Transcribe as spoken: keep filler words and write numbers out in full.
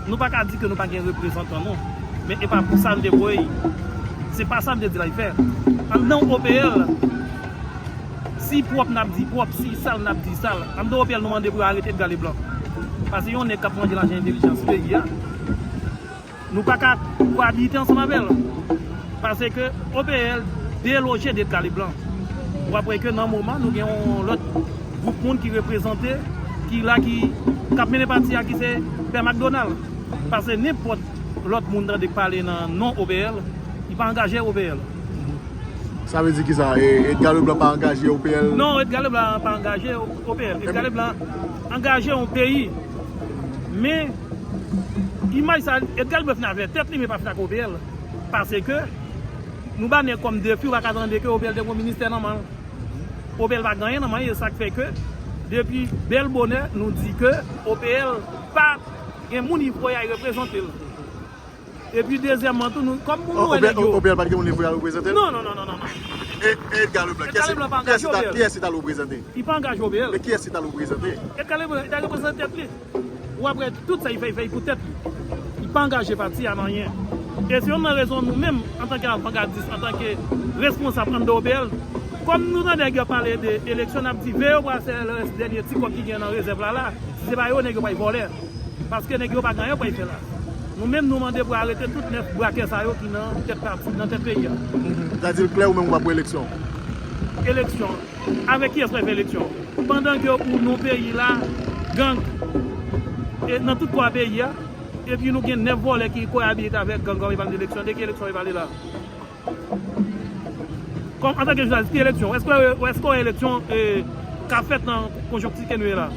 Nou pa ka di ke nou pa gen reprezantan, non. Men e pa pou sa n te voye. Se pa sa n te di l al fè. Anndan O P L, si pwòp n ap di pwòp, si sal n ap di sal. Anndan O P L, nou mande pou yo arete Edgar Leblanc. Paske yon nèg k ap manje lajan entèlijans peyi a. Nou pa ka koabite ansanm avè l. Paske O P L deloje Edgar Leblanc. W ap wè ke nan moman, nou gen yon lòt gwoup moun ki reprezante, ki la, ki, k ap mennen pati a, ki se Pè Macdonald. Paske nenpòt lòt moun tande k pale nan non O P L, li pa angaje O P L. Sa vle di kisa? E, Edgar Leblanc pa angaje O P L? Non, Edgar Leblanc pa angaje O P L. Edgar Leblanc angaje yon peyi. Men, imaj sa, Edgar Leblanc fin avè tèt li, men pa fin ak O P L. Paske nou ba nèg kòm defi, ou pa ka tande ke O P L te pran ministè nan men l. O P L pa gen anyen nan men l, e sa k fè ke depi bèl bonè, nou di ke O P L pa gen moun li voye al reprezante l. Epi dezyèmman tou, nou, kòm nou wè nèg yo. O P L pa t gen moun li voye al reprezante l? Non, non, non, non, non, non. E, e Edgar Leblanc, Edgar Leblanc pa angaje O P L. Kiyès li t al reprezante? Li pa angaje O P L. Men kiyès li t al reprezante? Edgar Leblanc, li t al reprezante tèt li. W ap wè tout sa li fè, li fè pou tèt li. Li pa angaje pati a nan anyen. E se youn nan rezon nou menm, antanke avangadis, antanke responsab anndan O P L, kòm nou tande nèg yo pale de eleksyon, n ap di, veye yo pral sèvi dènye ti kòb ki gen nan rezèv la la. Si se pa yo, nèg yo pral vòlè. Paske nèg yo pa gen anyen pou y fè la. Nou menm, nou mande pou arete tout nèf brakè sa yo ki nan tèt pati, nan tèt peyi a. Sa di l klè, ou menm ou pa pou eleksyon? Eleksyon. Avèk kiyès w ap fè eleksyon? Pandan ke ou nan peyi la, gang, e nan tout kwen peyi a, epi nou gen nèf vòlè ki koyabite avèk gang, w ap pale de eleksyon, de ki eleksyon w ap pale la? Kòm antanke jounalis, ki eleksyon? Èske, èske yon eleksyon, e, ka fèt nan konjonkti ke nou ye la?